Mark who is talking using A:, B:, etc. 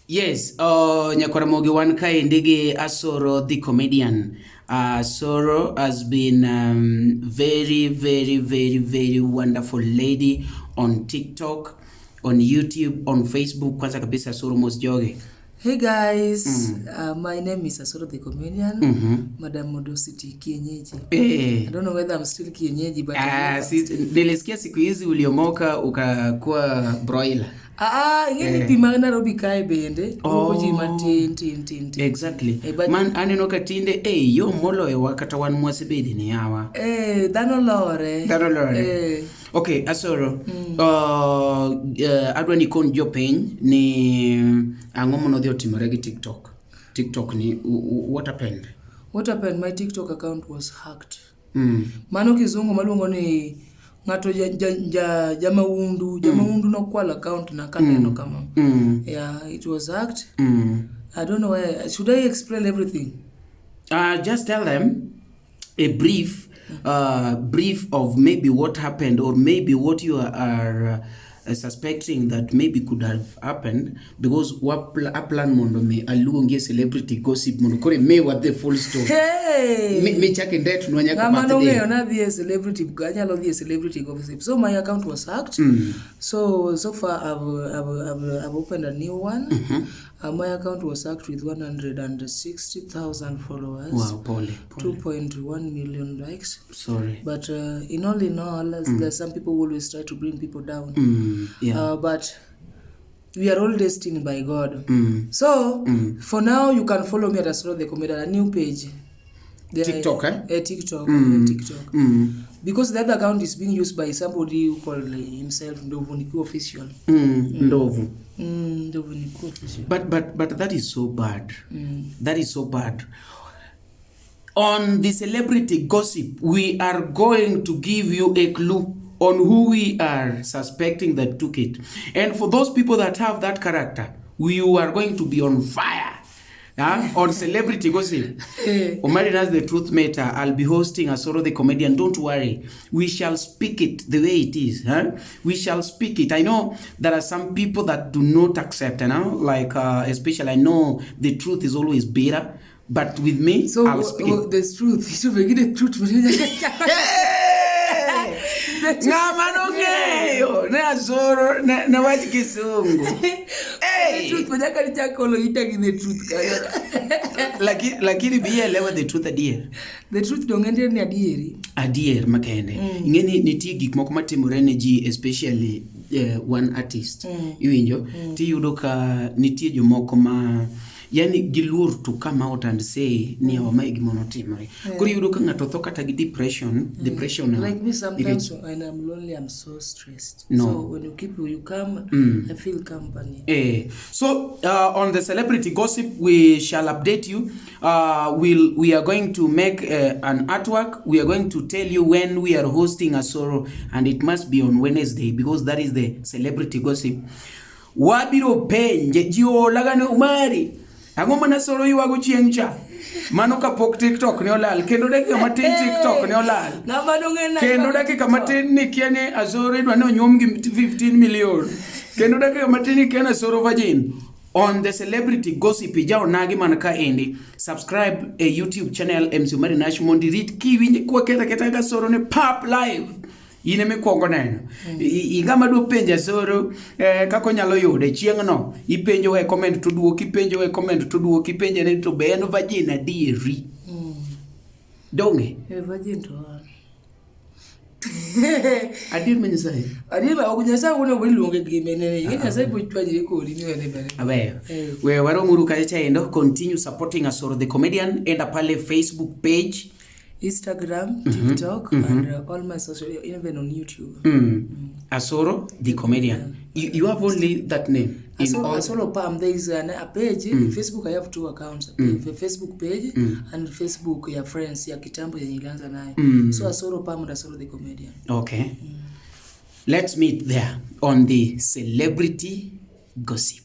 A: Yes, Nyakwar Ramogi wan kaendi gi Asoro the comedian. Asoro has been very, very, very, very wonderful lady on TikTok, on YouTube, on Facebook. Kwanza kabisa Asoro mos jogi.
B: Hey guys, my name is Asoro the comedian, Madam Modosity Kienyeji. I don't know whether I'm still Kienyeji, but
A: Ah, si, nilisikia siku hizi uliomoka ukakuwa broiler.
B: Ah, ah, ing'e ni pi mag Nairobi kae bende luoko ji matin tin tin tin.
A: Exactly.
B: But-
A: Man aneno ka tinde eh yo moloyo kata wan mwasebede ni yawa.
B: Eh, dhano lore.
A: Dhano lore. Okay, Asoro. Adwa ni kon jopiny ni ang'o manodhi otimore gi TikTok. TikTok ni what happened?
B: What happened? My TikTok account was hacked. Mano kizungu maluongo ni ng'ato ja, ja, ja, jamaundu jamaundu nokwalo account na kaneno kama. Yeah, it was hacked. I don't know why. Should I explain everything?
A: Just tell them a brief of maybe what happened or maybe what you are suspecting that maybe could have happened, because wa a plan mondo mi aluongi e celebrity gossip mondo koro imiwa the full story.
B: Hey!
A: Mi chak indetnwa nyaka
B: Ng'ama
A: birthday.
B: nong'eyo nadhi e celebrity, anyalo dhi e celebrity gossip. So my account was hacked. So far I've opened a new one. My account was hacked with 160,000 followers.
A: Wow, pole, pole.
B: 2.1 million likes.
A: Sorry.
B: But in all, there's some people who always try to bring people down. But we are all destined by God. So for now, you can follow me at Asoro the Comedian, a new page.
A: TikTok, eh?
B: TikTok, TikTok. Because the other account is being used by somebody who called himself Ndovu Niku Official.
A: Ndovu.
B: Ndovu Niku Official.
A: But that is so bad. That is so bad. On the celebrity gossip, we are going to give you a clue on who we are suspecting that took it. And for those people that have that character, we are going to be on fire. Huh? On celebrity gossip. Omari has the truth matter. I'll be hosting Asoro the comedian. Don't worry. We shall speak it the way it is. Huh? We shall speak it. I know there are some people that do not accept, you know? Like, especially I know the truth is always bitter. But with me,
B: So,
A: I'll speak it.
B: There's truth. You should begin the truth.
A: Hey! Ng'ama nong'eyo ne Asoro ne wach kisungu. Hey!
B: The truth, manyaka ni chakolo ita gi the truth kanyo.
A: Lakini bielewa the truth adier.
B: The truth dong en ni adieri.
A: Adier makende. Ing'e ni nitie gik moko matimore ne ji, especially one artist. Iwinjo? Tiyudo ka nitie jomoko ma yani giluor to come out and say ni awa mae gima notimore. Koro iyudo ka ng'ato tho kata gi depression, depression.
B: Like me sometimes when I'm lonely, I'm so stressed.
A: No.
B: So when you keep you come, I feel company.
A: So on the celebrity gossip, we shall update you. We are going to make an artwork. We are going to tell you when we are hosting Asoro, and it must be on Wednesday because that is the celebrity gossip. Wabiro penje ji olaga ni Umari. Ang'o mana Asoro ywago chieng' cha? Mano kapok TikTok ne olal kendo dakika matin TikTok ne olal.
B: Ng'ama nong'e na
A: Kendo dakika matin ni kia ni Asoro idwa ni onyuom gi 15 million. Kendo dakika matin ni kia ni Asoro virgin. On the celebrity gossip ija onagi man ka endi. Subscribe e YouTube channel MC Omari Nash mondo irit kiwinj kwaketa keta ka Asoro ni pap live. In ema ikwongo neno. Ing'ama dwa penjo Asoro kaka onyalo yude chieng'no. Ipenjo e comment to duoki, ipenjo e comment to duoki, ipenje ni to be en virgin adieri. Donge?
B: Eh, virgin to an.
A: Adier ma Nyasaye.
B: Adier ma ok Nyasaye wuon obo iluonge gi menene. Ing'e Nyasaye bo chwanyre kodi ni wene bere.
A: Abeyo.
B: Eh.
A: We waromuru kacha chaendo. Continue supporting Asoro the comedian. Enda pale Facebook page.
B: Instagram, TikTok, and all my social, even on YouTube.
A: Asoro the comedian. You have only that name in
B: Asoro,
A: all.
B: Asoro Pam, there is a page. In Facebook I have two accounts. A Facebook page and Facebook ya friends ya kitambo yenye ilianza nayo. So Asoro Pam and Asoro the comedian.
A: Okay. Let's meet there on the celebrity gossip.